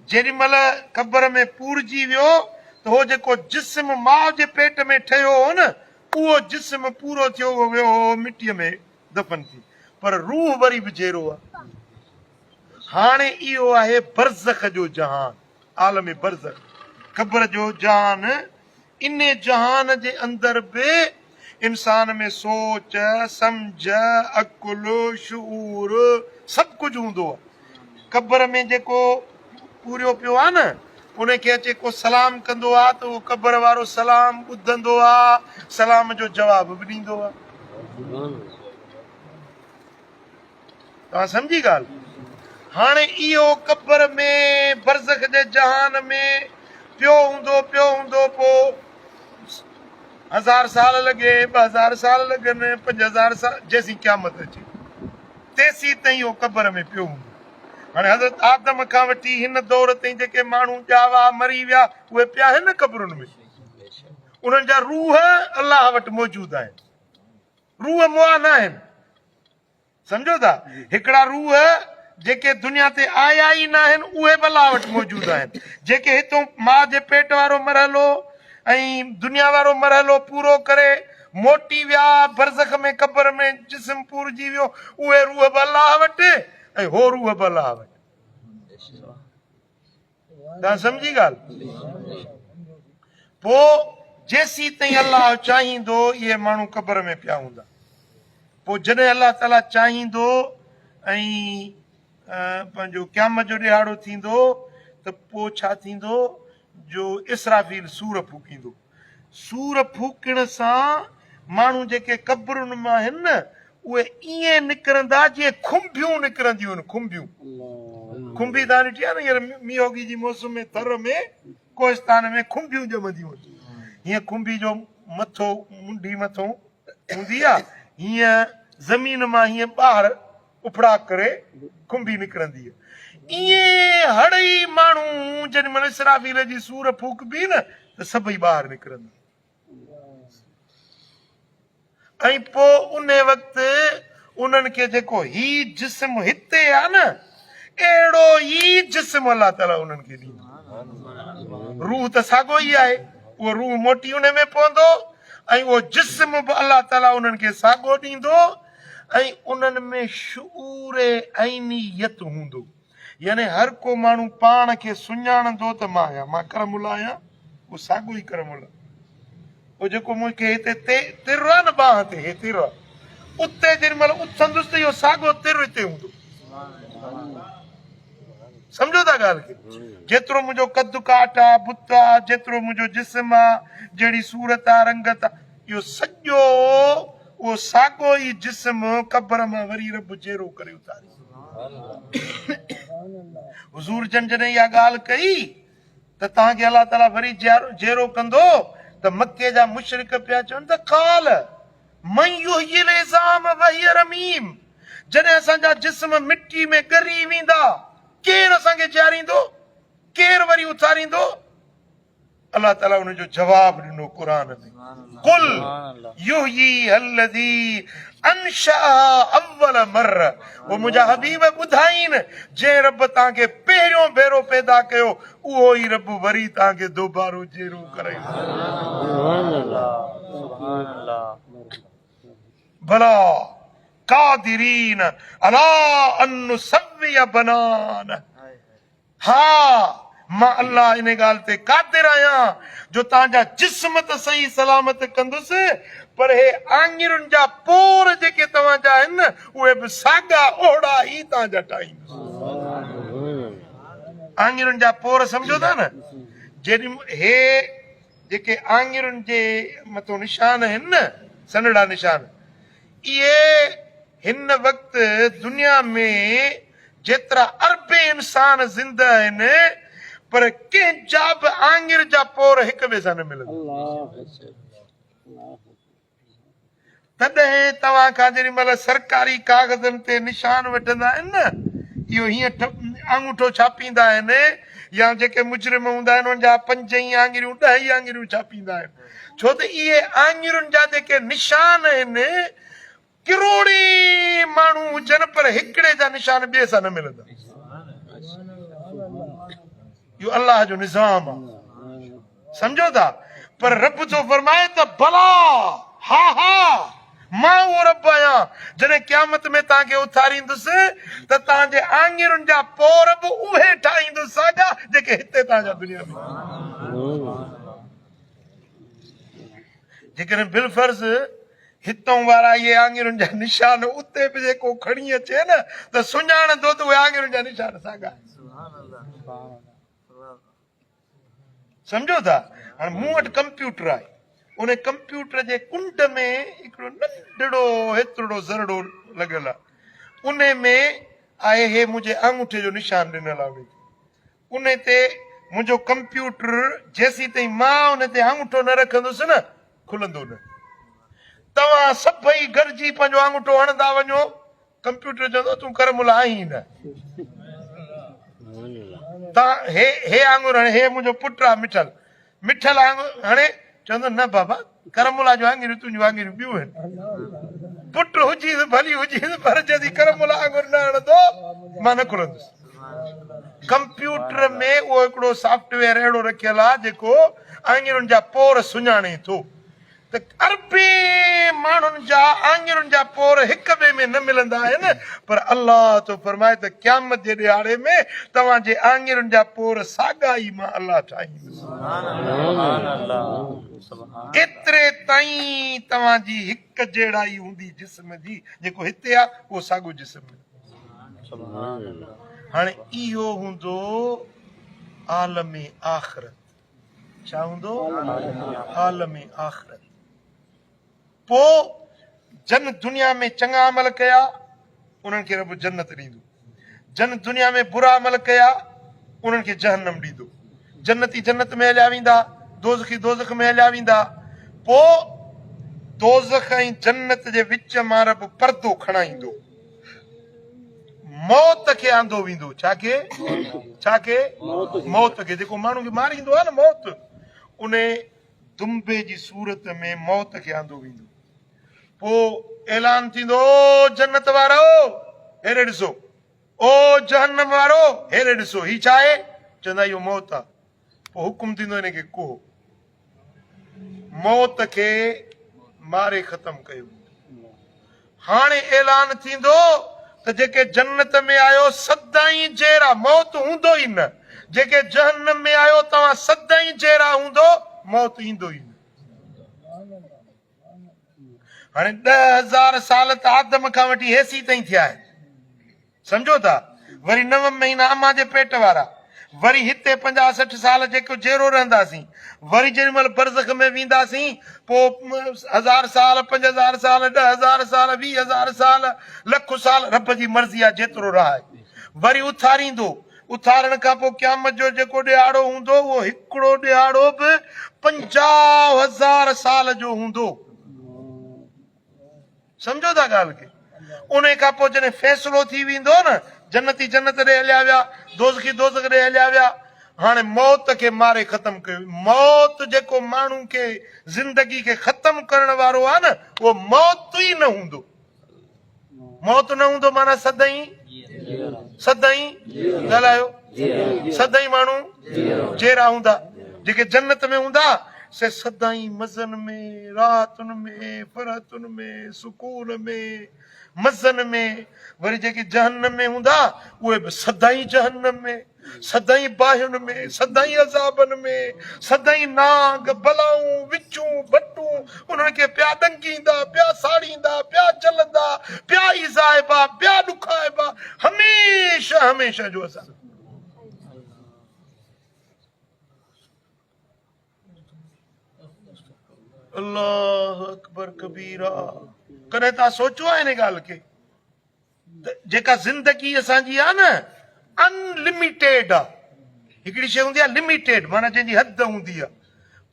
جيڏي مهل قبر ۾ پورجي ويو ته هو جيڪو جسم ماء جي پيٽ ۾ ٺهيو هو نه، اهو جسم پورو ٿيو ويو هو مٽيء ۾ دفن ٿي، پر روح وري به جيئرو آهي. هاڻي اهو آهي برزخ جو جهان، عالم برزخ، قبر جو جهان، انهي جهان جي اندر به انسان ۾ سوچ، سمجهه، عقل، شعور سڀ ڪجهه هوندو آهي. قبر ۾ جيڪو پوريو پيو آهي نه، ان کي اچي ڪو سلام ڪندو آهي ته اهو قبر وارو سلام ٻڌندو آهي، سلام جو جواب به ڏيندو آهي. توهان سمجهي ڳالهه؟ هاڻي اهو قبر ۾ برزخ جي جهان ۾ پيو هوندو پيو هوندو پوء هزار سال لڳي 2000 سال لڳن 5000 سال جيسين قيامت اچي تيسين تائين اهو قبر ۾ پيو هوندو. هاڻي حضرت آدم کان وٺي هن دور تائين جيڪي ماڻهو ڄاوا مري ويا اهي پيا آهن نه قبرن ۾ انهن جا روح الله وٽ موجود آهن. روح مئا نه آهن. سمجهو ٿا؟ هڪڙا روح جيڪي دنيا تي آيا ئي ناهن اهي به الله وٽ موجود آهن. جيڪي هتون ماء جي پيٽ وارو مرحلو ۽ دنيا وارو مرحلو پورو ڪري موٽي ويا برزخ ۾ قبر ۾ جسم پورجي ويو اهي روح به الله وٽ ۽ هو روح به الله وٽ. توهان سمجهي ڳالهه؟ پوء جيسيتائين الله چاهيندو اهي ماڻهو قبر ۾ پيا هوندا. پوء جڏهن الله تعاليٰ چاهيندو ۽ پنهنجو قيامت جو ڏهاڙو ٿيندو ته پوء ڇا ٿيندو جو اسرافيل صور ڦوڪيندو. صور ڦوڪڻ سان ماڻهو جيڪي قبرن مان آهن نه اهي ائين نڪرندا جيئن کنڀيون نڪرنديون آهن، کنڀيون. کنڀي توهان ڏٺي آهي نه هينئر مينهوڳي جي موسم ۾ ٿر ۾ ڪوهستان ۾ کنڀيون ڄمنديون آهن. هيئن کنڀي جو مٿو منڍي مٿو هوندي آهي هيئن زمين مان هيئن ٻاهر اڦڙا ڪري کنڀي نڪرندي آهي. ائين هڙئي ماڻهو جيڏي مهل اسرافيل جي سور ڦوڪبي نه ته سڀئي ٻاهر نڪرندا. ۽ پوء انهي وقت انهن کي جيڪو هي جسم هتي آهي نه اهڙو ئي جسم الله تعالي انهن کي ڏيندو. روح ته ساڳو ئي آهي، اهو روح موٽي انهي ۾ پوندو ۽ اهو جسم به الله تعالي انهن کي ساڳو ڏيندو. ۽ انهن ۾ شعور عينيت هوندو يعني هر ڪو ماڻهو پاڻ کي سڃاڻندو ته مان آهيان، مان ڪرم الله آهيان، اهو ساڳيو ئي ڪرم الله اهو جيڪو مون کي هتي تر آهي نه ٻانهن تي هي تر آهي اتي جيڏي مهل اٿندس ته اهو ساڳيو تر هتي هوندو. سمجهو ٿا ڳالهه کي؟ جيترو منهنجو قد ڪاٺ آ، بت آ، جيترو منهنجو جسم آ، جهڙي صورت آ، رنگت آ، اهو سڄو اهو ساڳو ئي جسم قبر مان وري رب جيئرو ڪري اٿاريندو. حضور جن جڏهن اها ڳالهه ڪئي ته توهان کي الله تعاليٰ وري جيئرو ڪندو ته مڪي جا مشرڪ پيا چون ته قال من يحيي العظام وهي رميم جڏهن اسان جا جسم مٽي ۾ ڳري ويندا ڪير اسان کي جياريندو؟ ڪير وري اٿاريندو؟ الله تعالي ان جو جواب ڏنو قرآن ۾ قل يحييها الذي انشأها اول مره او منهنجا حبيب ٻڌائين جنهن رب توهان کي پهريون ڀيرو پيدا ڪيو اهو ئي رب وري توهان کي دوبارو جيئرو ڪرائيندو. سبحان الله سبحان الله. بلا قادرين علي ان نسوي بنانه ها مان الله ان ڳالهه تي قادر آهيان جو توهان جا جسم ته صحيح سلامت ڪندس پر هي آڱرين جا پور جيڪي توهان جا آهن نه اهي به ساڳا اوهڙا ئي توهان جا ٺاهيندس. آڱرين جا پور سمجهو ٿا نه جيڏي هي جيڪي آڱرين جي مٿو نشان آهن نه سنهڙا نشان اهي هن وقت دنيا ۾ جيترا اربين انسان زنده آهن پر ڪنهن جا به آڱر جا پور هڪ ٻئي سان نه ملندا. تڏهن توهان کان جيڏي مهل سرڪاري ڪاغذن تي نشان وٺندا آهن نه اهو هيئن آڱوٺو ڇاپيندا آهن يا جيڪي مجرم هوندا آهن انهن جا پنج ئي آڱريون ڏهه ئي آڱريون ڇاپيندا آهن ڇو ته اهي آڱرين جا جيڪي نشان آهن ڪروڙين ماڻهو هجن پر هڪڙي جا نشان ٻئي سان نه ملندا. اهو الله جو نظام آ. سمجهو ٿا؟ پر رب ٿو فرمائي ته بلا، ها ها، مان اهو رب آهيان، جڏهن قيامت ۾ توهان کي اٿاريندس ته توهان جي آڱرين جا پور به اهي ٺاهيندس ساڳا جيڪي هتي توهان جا دنيا ۾. جيڪڏهن بالفرض هتئون وارا اهي آڱرين جا نشان اتي به جي ڪو کڻي اچي نه ته سڃاڻندو ته اهي آڱرين جا نشان ساڳا آهن. سمجهو ٿا؟ هاڻي مون وٽ ڪمپيوٽر آهي، ان ڪمپيوٽر جي ڪنڊ ۾ هڪڙو ننڍڙو هيترڙو ذرڙو لڳل آهي، ان ۾ آهي هي منهنجي آڱوٺي جو نشان ڏنل آهي ان تي. ان تي منهنجو ڪمپيوٽر جيسيتائين مان ان تي آڱوٺو نه رکندس نه کلندو نه. توهان سڀئي گڏجي پنهنجو آڱوٺو هڻندا وڃو، ڪمپيوٽر چوندو تون ڪرم الله آهين ئي نه. توهان هي هي آڱر هڻي، هي منهنجو پٽ آهي مٺل، مٺل آڱر هڻي چوندو نه بابا ڪرم الله جون آڱريون تنهنجون آڱريون ٻيون آهن. پٽ هجيس ڀلي هجيس پر جيسين ڪرم الله آڱر نه هڻندو مان نه کلندس. ڪمپيوٽر ۾ اهو هڪڙو سافٽ ويئر اهڙو رکيل آهي جيڪو آڱرين جا پور سڃاڻي ٿو ته اربين ماڻهن جا آڱرين جا پور هڪ ٻئي ۾ نه ملندا آهن پر الله ٿو فرمائي ته قيامت جي ڏهاڙي ۾ توهان جي آڱرين جا پور ساڳا ئي مان الله ٺاهيندس. ايتري تائين توهان جي هڪ جهڙائي هوندي جسم جي جيڪو هتي آهي اهو ساڳو جسم ۾. هاڻي اهو هوندو عالم آخرت. ڇا هوندو؟ عالم آخرت. پوء جن دنيا ۾ چڱا عمل ڪيا انهن کي رب جنت ڏيندو. جن دنيا ۾ برا عمل ڪيا انهن کي جهنم ڏيندو. جنتي جنت ۾ هليا ويندا، دوزخي دوزخ ۾ هليا ويندا. پوء دوزخ ۽ جنت جي وچ مان رب پردو کڻائيندو. موت کي آندو ويندو. ڇا کي؟ ڇا کي؟ موت کي. جيڪو ماڻهو کي ماريندو آهي نه موت، ان دنبي جي صورت ۾ موت کي آندو ويندو. پوء اعلان ٿيندو، او جنت وارؤ! هيڏي ڏسو. او جهنم وارؤ! هيڏي ڏسو. هي ڇا آهي؟ چوندا اهو موت آهي. پوء حڪم ٿيندو هن کي ڪهو. موت کي ماري ختم ڪيو ويندو. هاڻي اعلان ٿيندو ته جيڪي جنت ۾ آيو سدائين جيئرا، موت هوندو ئي نه، جيڪي جهنم ۾ آيو توهان سدائين جيئرا هوندو، موت ايندو ئي نه. هاڻي 10,000 سال ته آدم کان وٺي هيسي تائين ٿيا آهن. سمجهو ٿا؟ وري نو مهينا امان جي پيٽ وارا، وري هتي پنجاهه 60 سال جيڪو جيئرو رهنداسين، وري جيڏي مهل برزخ ۾ وينداسين، پوء هزار سال، 5000 سال، 10,000 سال، 20,000 سال، لک سال، رب جي مرضي آهي جيترو رهائي. وري اٿاريندو. اٿارڻ کان پوء قيامت جو جيڪو ڏهاڙو هوندو، اهو هڪڙو ڏهاڙو به 50,000 سال جو هوندو. سمجهو ٿا ڳالهه کي. انهي کان پوء جڏهن فيصلو ٿي ويندو نه، جنتي جنت ڏي هليا ويا، دوزخي دوزخ ڏي هليا ويا، هاڻي موت کي ماري ختم ڪيو. موت جيڪو ماڻهو کي زندگي کي ختم ڪرڻ وارو آهي نه، اهو موت ئي نه هوندو. موت نه هوندو معنيٰ سدائين سدائين ڳالهايو سدائين ماڻهو جيئرا هوندا. جيڪي جنت ۾ هوندا سي سدائين مزن ۾، راحتن ۾، فرحتن ۾، سڪون ۾، مزن ۾، وري جيڪي جهنم ۾ هوندا اهي به سدائين جهنم ۾، سدائين باهين ۾، سدائين عذابن ۾، سدائين نانگ، بلائون، وڇون، ڀٽون انهن کي پيا ڏنگيندا، پيا ساڙيندا، پيا جلندا، پيا ايذائبا، پيا ڏکائبا، هميشه هميشه جو عذاب. الله اڪبر ڪبيرا. ڪڏهن توهان سوچيو آهي ان ڳالهه کي ته جيڪا زندگي اسان جي آهي نه ان لميٽيڊ آهي. هڪڙي شيء هوندي آهي لميٽيڊ معنيٰ جنهن جي حد هوندي آهي،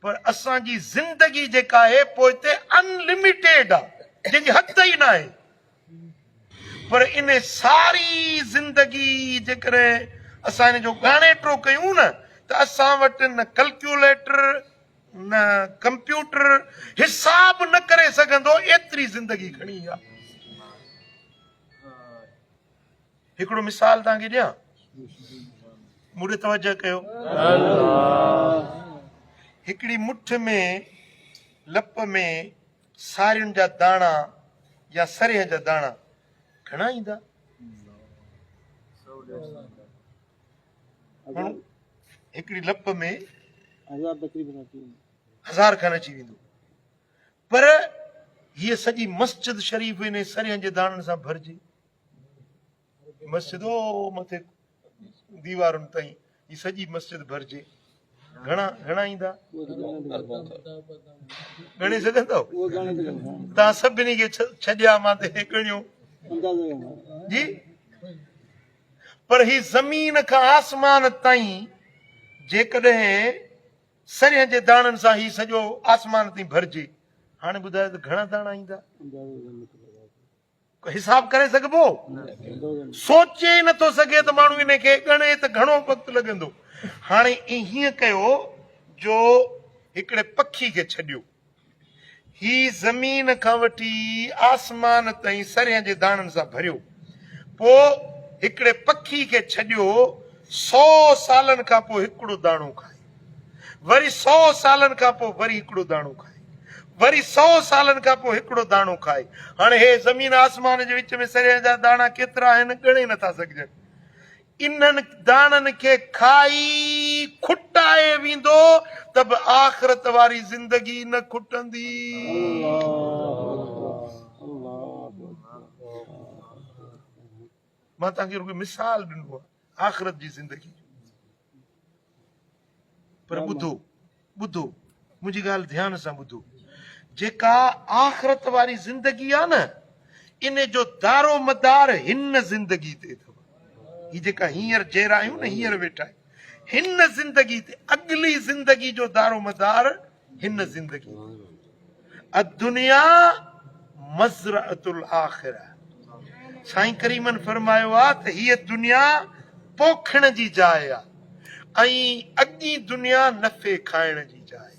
پر اسان جي زندگي جيڪا آهي پوئتي ان لميٽيڊ آهي، جنهن جي حد ئي ناهي. پر ان ساري زندگي جيڪڏهن اسان ان جو ڳاڻيٽو ڪيون نه ته اسان وٽ نه ڪلڪيوليٽر نه ڪمپيوٽر حساب نه ڪري سگهندو ايتري زندگي گهڻي آ. هڪڙو مثال توهان کي ڏيان، مون ڏي توجه ڪيو. هڪڙي مٺ ۾ لپ ۾ سارين جا داڻا يا سرينهن جا داڻا گهڻا ايندا؟ هڪڙي لپ ۾ هزار کن اچي ويندو. پر هيء سڄي مسجد شريف انهي سرينهن جي داڻن سان ڀرجي. مسجد او مٿي ديوارن تائين هي سڄي مسجد ڀرجي گهڻا گهڻا ايندا ڳڻي سگهندو تان سڀني کي ڇڏيا مان ته هي ڳڻيو جي پر هي زمين کان آسمان تائين جيڪڏهن سرهن جي داڻن سان هي سڄو آسمان تائين ڀرجي هاڻي ٻڌايو ته گهڻا داڻا ايندا حساب ڪري سگهبو؟ سوچي ئي نٿو سگهي ته ماڻهو ان کي ڳڻي ته گهڻو وقت لڳندو. هاڻي هيئن ڪيو جو هڪڙي پکي کي ڇڏيو. هي زمين کان وٺي آسمان تائين سرهين جي داڻن سان ڀريو. پوء هڪڙي پکي کي ڇڏيو، سو سالن کان پوء هڪڙو داڻو کائي. وري سو سالن کان پوء وري هڪڙو داڻو کائي. وري سو سالن کان پوء هڪڙو داڻو کائي. هاڻي هي زمين آسمان جي وچ ۾ سريان جا داڻا ڪيترا آهن ڳڻي نٿا سگهجن. انهن داڻن کي کائي کٽائي ويندو ته به آخرت واري زندگي نه کٽندي. مان توهان کي رڳو مثال ڏنو آهي آخرت جي زندگي جو. پر ٻڌو ٻڌو منهنجي ڳالهه ڌيان سان ٻڌو جيڪا آخرت واري زندگي آ نه ان جو دارو مدار هن زندگي تي اٿو. هي جيڪا هينئر جيئرا آهيون نه هينئر ويٺا آهيون هن زندگي تي، اڳلي زندگي جو دارو مدار هن زندگي تي. الدنيا مزرعة الاخره سائين ڪريمن فرمايو آ ته هيء دنيا پوکڻ جي جاء آ ۽ اڳين دنيا نفعي کائڻ جي جاء آ.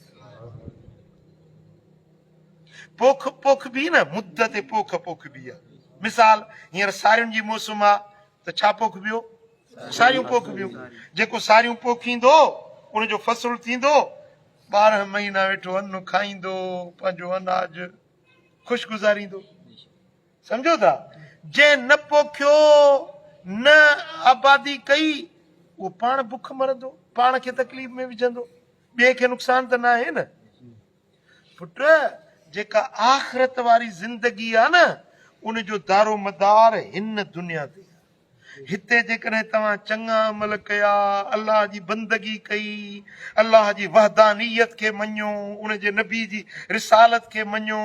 پوک پوکبي نه مد تي پوک پوکبي آ. مثال هينئر سارين جي موسم آ ته ڇا پوکبيو؟ ساريون پوکبيون. جيڪو ساريون پوکيندو ان جو فصل ٿيندو. 12 مهينا ويٺو ان کائيندو، پنهنجو اناج خوش گذاريندو. سمجهو ٿا؟ جنهن نه پوکيو، نه آبادي ڪئي، اهو پاڻ بک مرندو، پاڻ کي تڪليف ۾ وجهندو، ٻئي کي نقصان ته ناهي نه. پٽ، جيڪا آخرت واري زندگي آ نه، ان جو دارومدار هن دنيا تي آ. هتي جيڪڏهن توهان چڱا عمل ڪيا، الله جي بندگي ڪئي، الله جي وحدانيت کي مڃيو، ان جي نبي جي رسالت کي مڃيو،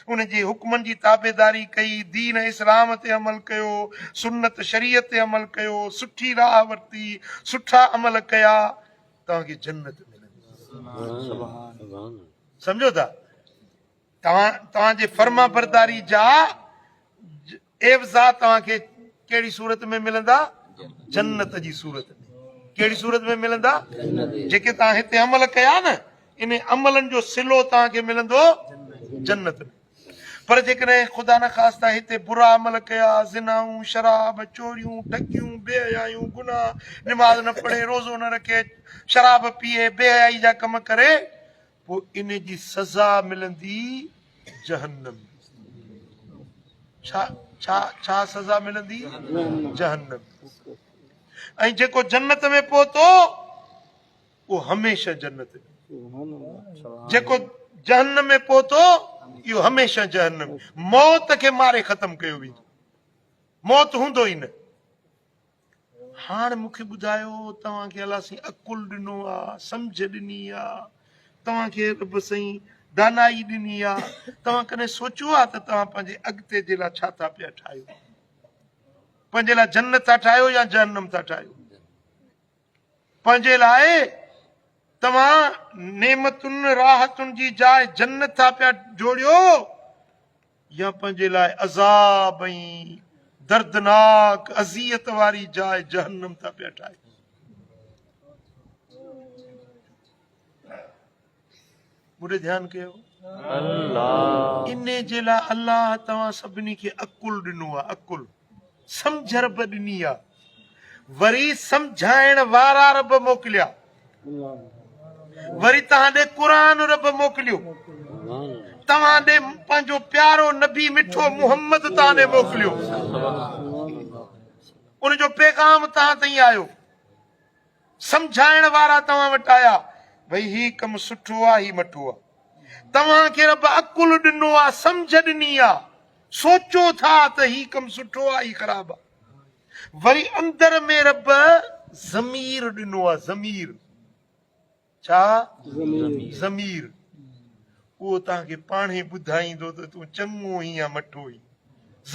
ان جي حڪمن جي تابعداري ڪئي، دين اسلام تي عمل ڪيو، سنت شريعت تي عمل ڪيو، سٺي راهه ورتي، سٺا عمل ڪيا، توهان کي جنت ملندي. سمجهو ٿا؟ توهان توهان جي فرمانبرداري جا عيوضا توهان کي ڪهڙي صورت ۾ ملندا؟ جنت جي صورت ۾. ڪهڙي صورت ۾ ملندا؟ جيڪي توهان هتي عمل ڪيا نه، انهي عملن جو صلو توهان کي ملندو جنت ۾. پر جيڪڏهن خدا نخواسته هتي برا عمل ڪيا، زنائون، شراب، چوريون، ٺڳيون، بي حيائيون، گناهه، نماز نه پڙهي، روزو نه رکي، شراب پيئي، بي حيائي جا ڪم ڪري، پوء ان جي سزا ملندي جهنم. ڇا ڇا ڇا سزا ملندي؟ جهنم. ۽ جيڪو جنت ۾ پهتو اهو هميشه جنت ۾، جيڪو جهنم ۾ پهتو اهو هميشه جهنم. موت کي ماري ختم ڪيو ويندو، موت هوندو ئي نه. هاڻ مون کي ٻڌايو توهان کي الله سائين عقل ڏنو آ، سمجهه ڏني آ، توهان کي رب سائين دانائي ڏني آ، توهان ڪڏهن سوچيو آ ته توهان پنهنجي اڳتي جي لاء ڇا ٿا پيا ٺاهيو؟ پنهنجي لاء جنت ٿا ٺاهيو يا جهنم ٿا ٺاهيو؟ پنهنجي لاء توهان نعمتن راحتن جي جاء جنت ٿا پيا جوڙيو يا پنهنجي لاء عذاب ۽ دردناڪ اذيت واري جاء جهنم ٿا پيا ٺاهيو؟ مون ڏي ڌيان ڪيو. الله. انهي جي لاء الله توهان سڀني کي عقل ڏنو آهي، عقل، سمجهه رب ڏني آهي، وري سمجهائڻ وارا رب موڪليا، وري توهان ڏي قرآن رب موڪليو، توهان ڏي پنهنجو پيارو نبي مٺو محمد توهان ڏي موڪليو، ان جو پيغام توهان تائين آيو. سمجهائڻ وارا توهان وٽ آيا، ڀئي هي ڪم سٺو آ، هي مٺو آ. توهان کي رب عقل ڏنو آ، سمجهه ڏني آ، سوچو ٿا ته هي ڪم سٺو آ، هي خراب آ. وري اندر ۾ رب ضمير ڏنو آ، ضمير. ڇا؟ ضمير. اهو توهان کي پاڻهي ٻڌائيندو ته تون چڱو آهين يا مٺو آهين.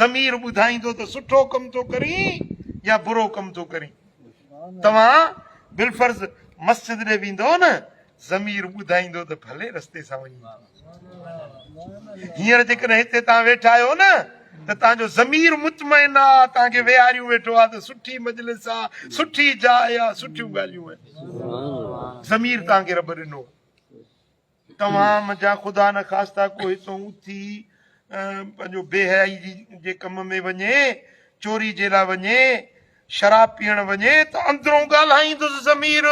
ضمير ٻڌائيندو ته سٺو ڪم ٿو ڪرين يا برو ڪم ٿو ڪرين. توهان بالفرض مسجد ڏي ويندؤ نه، ضمير ٻڌائيندو ته ڀلي رستي سان وڃين ٿو. هينئر جيڪڏهن هتي توهان ويٺا آهيو نه ته توهان جو ضمير مطمئن آ، توهان کي ويهاريون ويٺو آ ته سٺي مجلس آ، سٺي جاء آ، سٺيون ڳالهيون آهن. ضمير توهان کي رب ڏنو. توهان منجهان خدا نخواسته ڪو هتون اٿي پنهنجو بي حيائي جي ڪم ۾ وڃي، چوري جي لاء وڃي، شراب پيئڻ وڃي ته اندرون ڳالهائيندس ضمير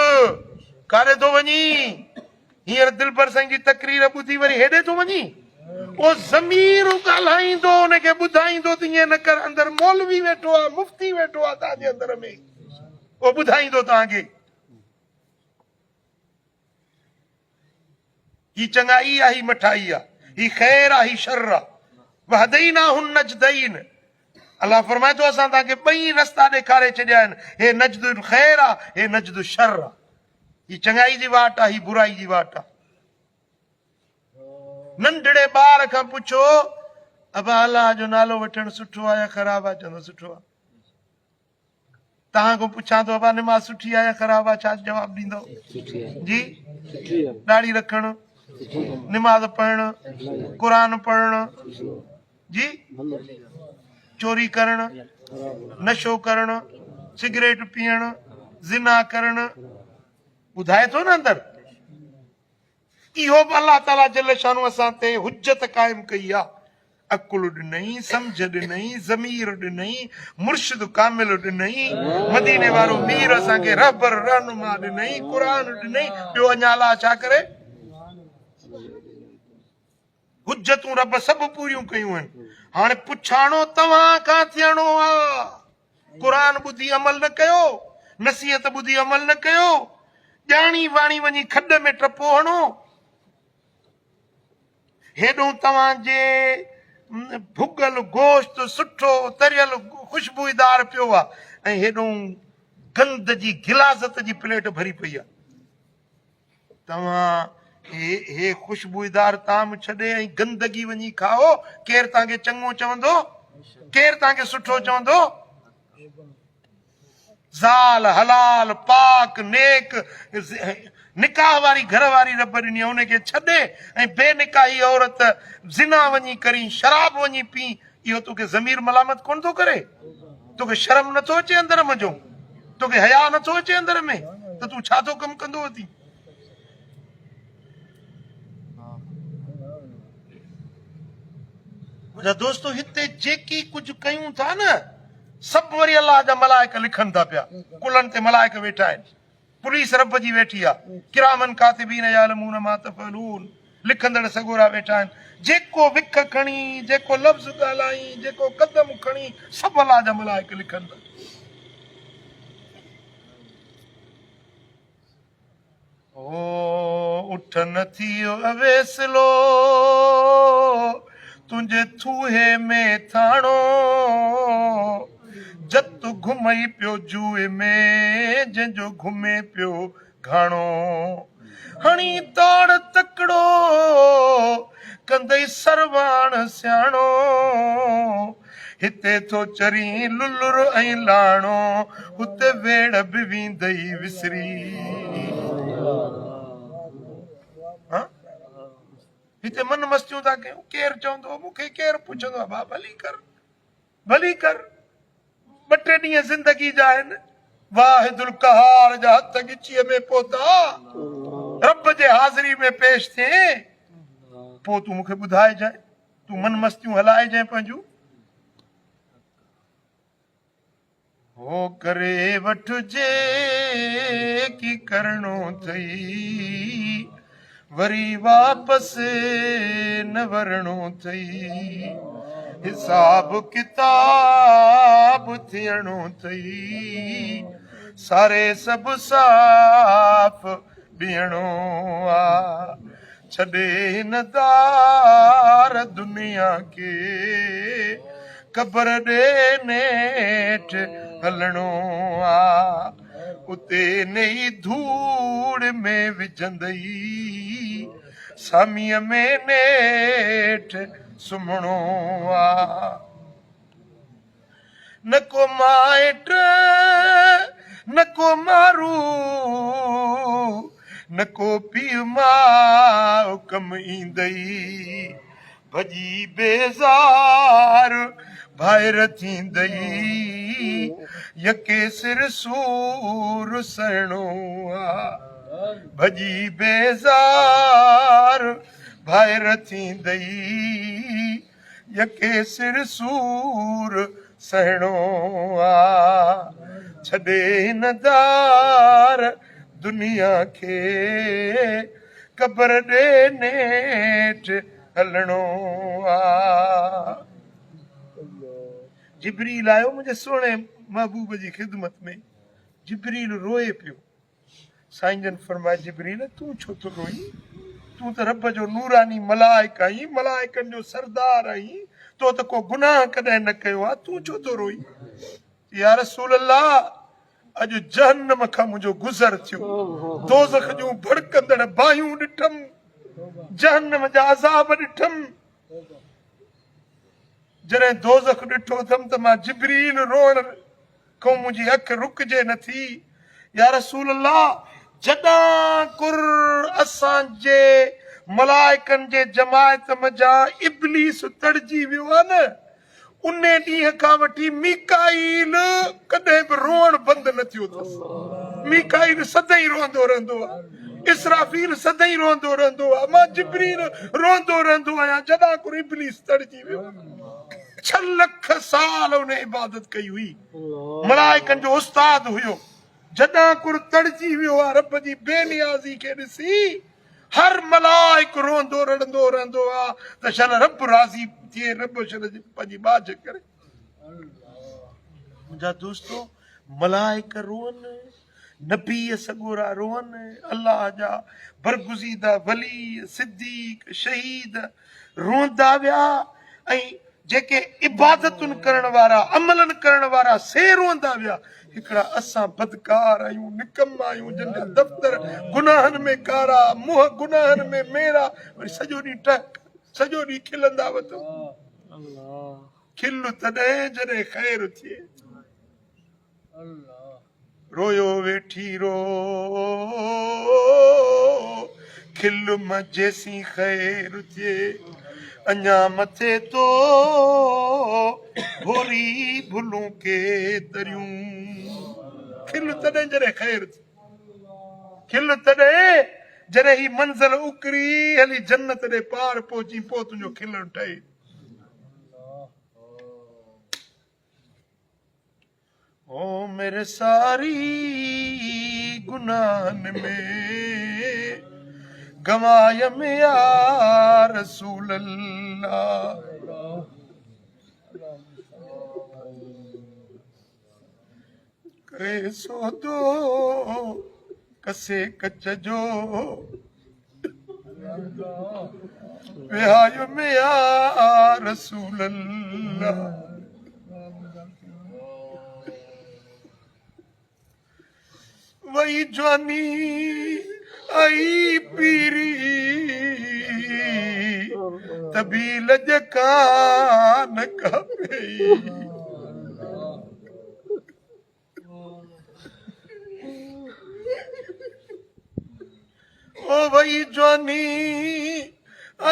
ڪاڏي ٿو وڃين؟ هينئر دلبر سائين جي تقرير ٻڌي وري هيڏي ٿو وڃين؟ اهو ضمير ڳالهائيندو ان کي ٻڌائيندو ته ائين نه ڪر اندر مولوي ويٺو آهي مفتي ويٺو آهي توهان جي اندر ۾ اهو ٻڌائيندو توهان کي. هي چڱائي آ، هي مٺائي آ، هي خير آ، هي شر آ. وهديناه النجدين الله فرمائي ٿو اسان توهان کي ٻئي رستا ڏيکاري ڇڏيا آهن، هي نجد الخير آ، هي نجد الشر آ. هي چڱائي جي واٽ آ، هي برائي جي واٽ آ. ننڍڙي ٻار کان پڇو ابا الله جو نالو وٺڻ سٺو آ يا خراب آ؟ چوندو سٺو آ. توهان کان پڇان ٿو ابا نماز سٺي آهي يا خراب آهي ڇا جواب ڏيندو جي ڏاڙهي رکڻ نماز پڙهڻ قرآن پڙهڻ جي چوري ڪرڻ نشو ڪرڻ سگريٽ پيئڻ زنا ڪرڻ ٻڌائي ٿو نه اندر اهو به الله تعاليٰ جل شانه اسان تي حجت قائم ڪئي آ. عقل ڏنئي، سمجهه ڏنئي، ضمير ڏنئي، مرشد ڪامل ڏنئي، مديني وارو مير اسان کي رهبر رهنما ڏنئي، قرآن ڏنئي، ٻيو اڃا الله ڇا ڪري؟ حجتون رب سڀ پوريون ڪيون آهن. هاڻي پڇاڻو توهان کان ٿيڻو آ. قرآن ٻڌي عمل نه ڪيو، نصيحت ٻڌي عمل نه ڪيو، ڄاڻي واڻي وڃي کڏ ۾ ٽپو هڻو. هيڏهون توهان جي ڀڳل گوشت سٺو تريل خوشبوئيدار پيو آ ۽ هيڏهون گند جي غلاظت جي پليٽ ڀري پئي آ. توهان هي خوشبوئيدار طعام ڇڏي ۽ گندگي وڃي کائو، ڪير توهان کي چڱو چوندو؟ ڪير توهان کي سٺو چوندو؟ زال حلال، پاڪ، نيڪ، نڪاح واري گهر واري رب ڏني ان کي ڇڏي ۽ بي نڪاحي عورت زنا وڃي ڪرين، شراب وڃي پين، اهو توکي ضمير ملامت ڪونه ٿو ڪري؟ توکي شرم نٿو اچي اندر منجهون؟ توکي حياء نٿو اچي اندر ۾ ته تون ڇا ٿو ڪم ڪندو اٿين؟ منهنجا دوستو هتي جيڪي ڪجهه ڪيون ٿا نه سڀ وري الله جا ملائڪ لکن ٿا پيا. ڪلهن تي ملائڪ ويٺا آهن. پوليس رب جي ويٺي آ. ڪرامن ڪاتبين يعلمون ما تفعلون لکندڙ سڳورا ويٺا آهن. جيڪو وک کڻي، جيڪو لفظ ڳالهائين، جيڪو قدم کڻي، سڀ الله جا ملائڪ لکن ٿا. او اٺ نه ٿيو اويسلو، تنهنجي ٿوهي ۾ ٿاڻو. جت گهمئي پيو جوء ۾، جنهن جو گهمي پيو گهاڻو. هڻي تاڙ تڪڙو، ڪندئي سرواڻ سياڻو. هتي ٿو چرين للر ۽ لاڻو، هتي ويڙهه به ويندئي وسري. هتي من مستيون ٿا ڪيون، ڪير چوندو، مون کي ڪير پڇندو، ابا ڀلي ڪر. ڀلي ڪر، ٻه ٽي ڏينهن زندگي جا آهن. واحد القهار جا هٿ ڳچيء ۾ پهتا، رب جي حاضري ۾ پيش ٿئين. پوء تون مون کي ٻڌائجانء، تون من مستيون هلائجانء پنهنجون. هو ڪري وٺ جيڪي ڪرڻو اٿئي، وري واپس نه ورڻو اٿئي، حساب ڪتاب ٿيڻو اٿئي، ساري سڀ صاف ڏيڻو آ، ڇڏي هن دار دنيا کي، قبر ڏي نيٺ هلڻو آ، اتي نئي ڌوڙ ۾ وجهندئي، ساميء ۾ نيٺ سمهڻو آ. نه ڪو مائٽ نه ڪو مارو نه ڪو پيء ماء ڪم ايندئي ڀڄي بيزار ڀائر ٿيندئي يڪي سر سور سهڻو آ ڀڄي بيزار ڀائر ٿيندئي يڪي سر سور سهڻو آ، ڇڏي هن دار دنيا کي، قبر ڏي نيٺ هلڻو آ. جبريل آيو منهنجي سهڻي محبوب جي خدمت ۾، جبريل روئي پيو. سائين جن فرمايو، جبريل تون ڇو ٿو روئين؟ تون ته رب جو نوراني ملائڪ آهين، ملائڪن جو سردار آهين، تو ته ڪو گناهه ڪڏهن نه ڪيو آهي، تون ڇو ٿو روئين؟ يا رسول الله! اڄ جهنم کان منهنجو گذر ٿيو، دوزخ جون ڀڙڪندڙ باهيون ڏٺم، جهنم جا عذاب ڏٺم، جڏهن دوزخ ڏٺو اٿم ته مان جبريل روئڻ کان منهنجي اک رڪجي نه ٿي. يا رسول الله! جڏان ڪر اسان جي ملائڪن جي جماعت منجهان ابليس تڙجي ويو آهي نه، انهي ڏينهن کان وٺي ميڪائيل ڪڏهن به روئڻ بند نه ٿيو اٿس. ميڪائيل سدائين روئندو رهندو آهي. اسرافيل سدائين روئندو رهندو آهي. مان جبريل روئندو رهندو آهيان جڏان ڪر ابليس تڙجي ويو آهي. ڇهه لک سال ان عبادت ڪئي هئي. ملائڪن جو استاد هيو. جڏان ڪر تڙجي ويو آ رب جي بي نيازي کي ڏسي هر ملائڪ روئندو رڙندو رهندو آ ته شل رب راضي ٿئي رب شل پنهنجي ٻاجهه ڪري. منهنجا دوستو ملائڪ روئن نبي سڳورا روئن الله جا برگزيده ولي صديق شهيد روئندا ويا ۽ جيڪي عبادتن ڪرڻ وارا، عملن ڪرڻ وارا سي روئندا ويا. هڪڙا اسان بدڪار آهيون، نڪما آهيون، جن جا دفتر گناهن ۾ ڪارا، منهن گناهن ۾ ميرا، وري سڄو ڏينهن ٽهڪ، سڄو ڏينهن کلندا وتون. کل تڏهن جڏهن خير ٿئي. رويو ويٺي رو، کل م جيسين خير ٿئي، اڃا مٿي تو ڀوري ڀلون ڪيتريون. کل تڏهن جڏهن خير ٿئي، کل تڏهن جڏهن هي منزل اڪري هلي جنت ڏي پار پهچين پوء تنهنجو کلڻ ٺهي. عمر ساري گناهن ۾ گنوايم يا رسول الله ڪري سودو ڪسي ڪچ جو وهايم يا رسول الله وئي جواني آئي پيري ته به لڄ ڪان ڪا پئي. او وئي جواني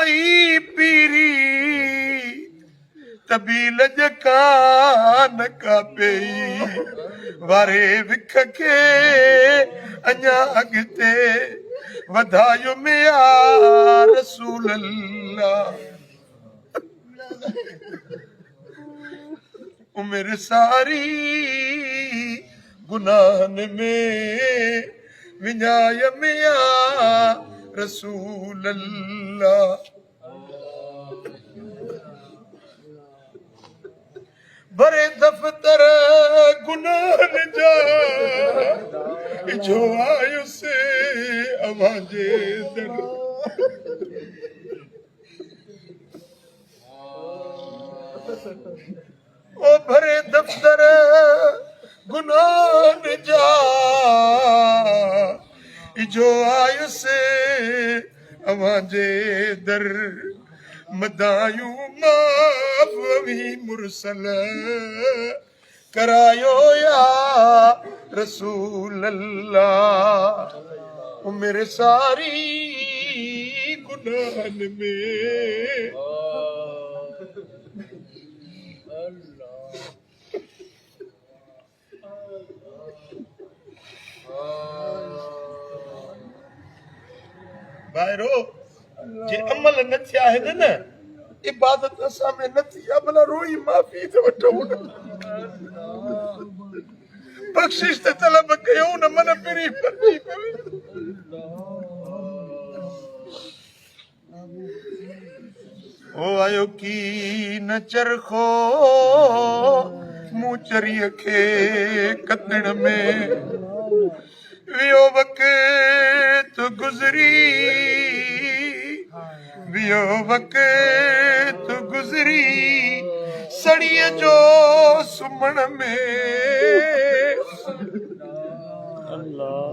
آئي پيري ته به لڄ ڪان ڪا پئي واري وک کي اڃا اڳتي وڌايم يا رسول الله. عمر ساري گناهن ۾ وڃايم يا رسول الله. ڀري دفتر گناهن جا اجهو آيس اوهان جي در. او ڀري دفتر گناهن جا اجهو آيس اوهان جي در. مدايون معاف اوهين مرسل ڪرايو يا رسول الله. عمر ساري گناهن ۾. ڀائرو جي عمل نه ٿيا آهن نه عبادت اسان ۾ نه ٿي آ ڀلا روئي معافي ته وٺون نه بخشش ته طلب ڪيون نه من پري پرجي پوي. او آيو ڪي نه چرخو مون چريء کي ڪتڻ ۾، ويو وقت گذري، ويو وقت گذري سڙيء جو سمهڻ ۾. الله.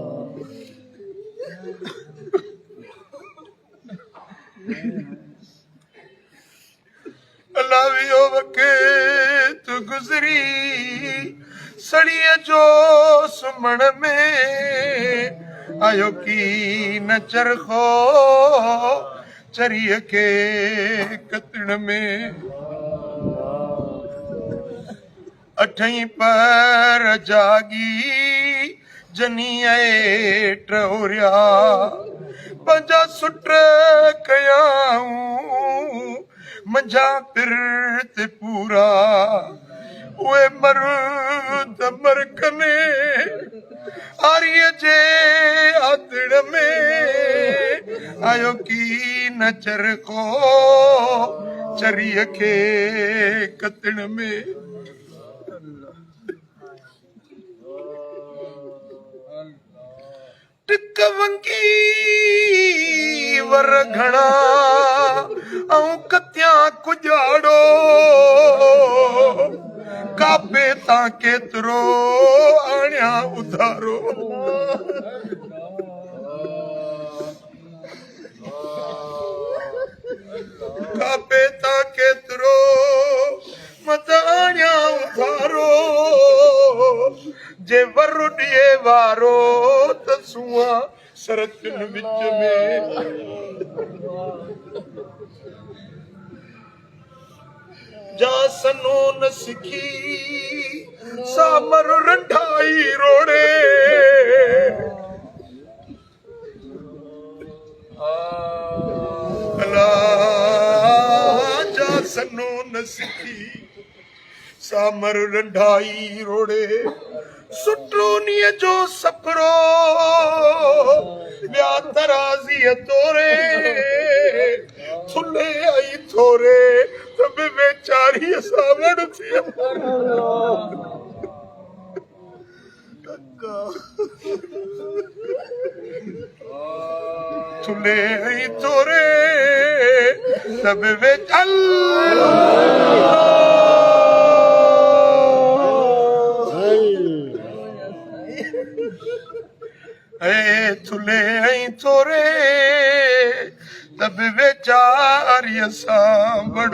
الله ويو وقت گذري سڙيء جو سمهڻ ۾، آيو ڪي نه چرخو چريء کي ڪتڻ ۾. اٺئين پهر جاڳي جنيء ٽهوريا، پنهنجا سٽ ڪيائون منجهان پرت پورا. اهي مرد مرڪني آريء جي آتڻ ۾، آيو ڪي نه چرخو چريء کي ڪتڻ ۾. ٽڪ ونگي ور گهڻا آئون ڪتيان ڪڄاڙو، ڪعبي تان ڪيترو آڻيان اڌارو. ڪعبي تان ڪيترو مت آڻيان اڌارو، جي ور ڏئي وارو ته سونهان سرتين وچ ۾. جا سنو نه سکي سا مر رنڍائي روڙي. الا جا سنو نه سکي سا مر رنڍائي روڙي. سٽونيء جو سفرو ٻيا ترازيء توري. ٿلهي ۽ ٿوري ته به ويچاريء سان وڙ ٿئي. ٿلهي ۽ ٿوري ته به ويچل. اي ٿلهي ۽ ٿوري ته به ويچاريء سان وڙ.